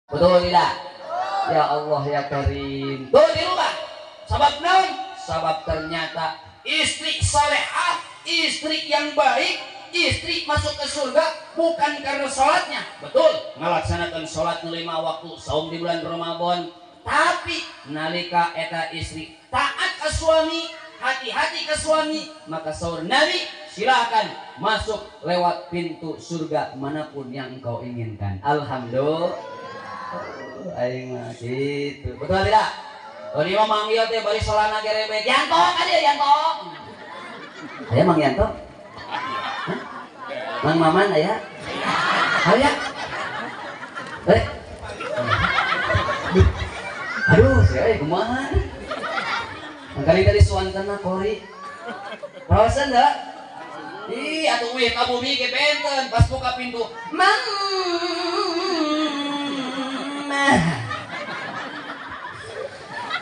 Betul tidak? Ya Allah ya Karim. Tuh di rumah. Sabab naon? Sabab ternyata istri salehah, istri yang baik, istri masuk ke surga bukan karena sholatnya. Betul, ngelaksanakan sholat 5 waktu, saum di bulan Ramadan. Tapi nalika eta istri taat ke suami, hati-hati ke suami, maka saur Nabi, silakan masuk lewat pintu surga manapun yang engkau inginkan. Alhamdulillah. Aing mah gitu. Betul tidak? Tadi mah manggil teh bari solana gerebek. Yanto ka dieu Yanto. Aya Mang Yanto? Hah? Mang Maman aya? Aya? Eh. Aduh, saya kumaha? Kali tadi suantana kori. Rawasan enggak? Ih, atuh wih ka bumi ge benten pas buka pintu. Mang.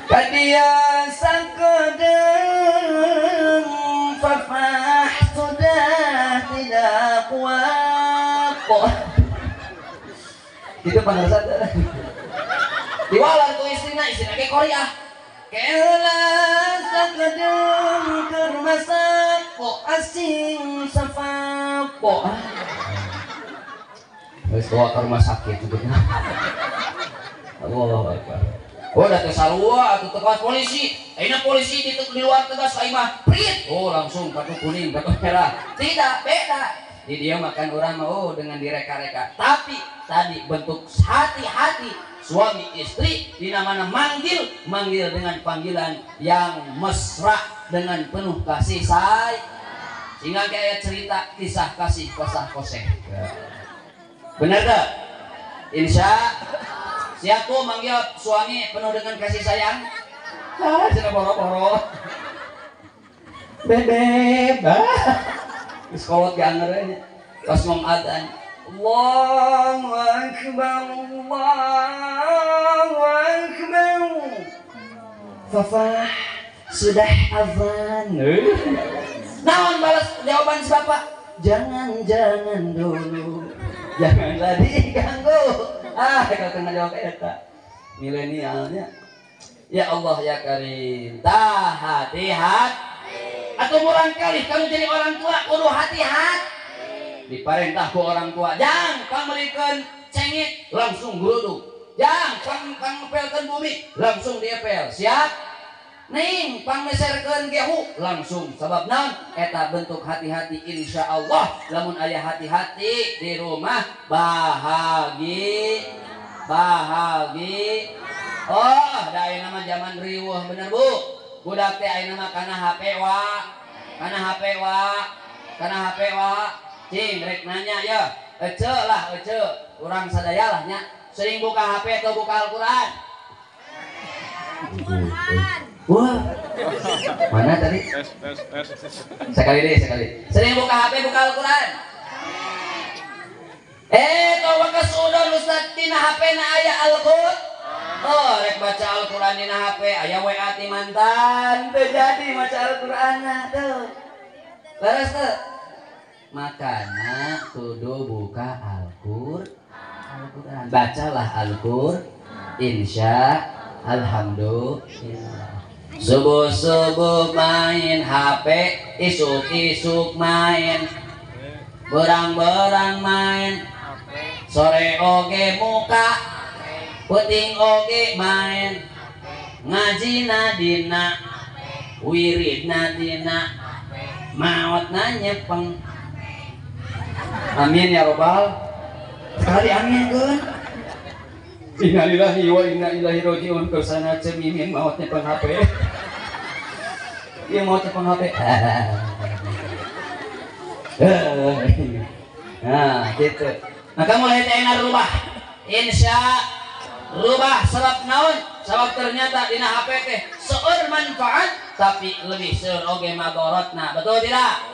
Kadia sakodeng fafah sudah tidak kuat. Itu pangarsa. Diwalan tuh istrina, istrina ge koriah. Kela sakodeng keur masak po asing safapo. Geus bawa ke rumah sakit sebetulnya. Allahu Akbar. Oh, da teh sarua atuh tegas polisi. Ayeuna polisi di luar tegas aing mah prit. Oh, langsung kartu kuning, kartu merah. Tidak, beda. Di dia makan orang mah oh dengan direka-reka. Tapi tadi bentuk hati-hati suami istri di mana manggil, manggil dengan panggilan yang mesra dengan penuh kasih sayang. Sehingga kayak cerita kisah kasih kosah koseh. Benar tak? Insya siap tuh manggil suami penuh dengan kasih sayang. Ah, cina boro-boro. Bebek, ah. Terus kolot ge pas ngom adzan. Allahu akbar, Allahu akbar. Fafah sudah azan. Naon balas jawaban si bapak? Jangan-jangan dulu. Janganlah diganggu. Ah, kalau kena jawab eta milenialnya. Ya Allah ya Karim. Tah hati-hati. Atau murang kali kamu jadi orang tua kudu hati-hati. Diparentah ku orang tua, jang pangmelikeun cengit langsung geruduk. Jang pangpelkeun bumi langsung diepel. Siap? Ning pangmeserkeun gehu langsung. Sabab naon? Eta bentuk hati-hati insyaallah. Lamun aya hati-hati di rumah bahagia. Bahagia. Oh, da ayeuna mah zaman riweuh bener Bu. Budak teh ayeuna mah kana HP wa. Kana HP wa. Kana HP wa. Cing rek nanya ya. Ece lah ece. Urang sadaya lah nya. Sering buka HP atau buka Al-Qur'an? Al-Qur'an. Wah, mana tadi? Tes, tes, tes. Sekali deh, sekali. Sering buka HP, buka Al-Quran. Tawa kasudon Ustaz dina HP na aya Al-Quran. Oh, rek baca Al-Quran dina HP, aya WA ti mantan. Teu jadi maca Al-Quran tuh. Leres teu? Makana kudu buka Al-Quran. Al-Quran. Bacalah Al-Quran. Insya alhamdulillah. Subuh-subuh main HP, isuk-isuk main, berang-berang main, sore oge muka, puting oge main, ngaji nadina, wirid nadina, maot na nyepeng. Amin ya robbal. Sekali amin kun. Innalillahi wa inna ilaihi rajiun. Kersana cemimin maot nyepeng HP. Iya mau cepeng HP. Nah, gitu. Maka mulai teh rubah. Insya rubah sebab naon? Sebab ternyata dina HP teh seueur manfaat tapi lebih seueur oge madorotna. Betul tidak?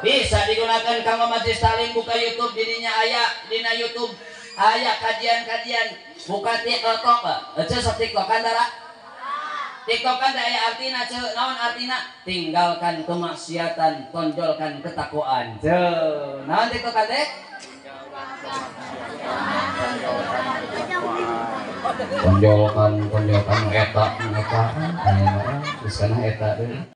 Bisa digunakan kanggo majelis taklim, buka YouTube didinya aya dina YouTube aya kajian-kajian, buka TikTok. Ece sok TikTok kan tara? TikTok kan aya artina ceu, naon artina? Tinggalkan kemaksiatan, tonjolkan ketakwaan. Ceu, naon TikTok kan teh? Tonjolkan, tonjolkan eta, eta, aya mah geus kana eta deui.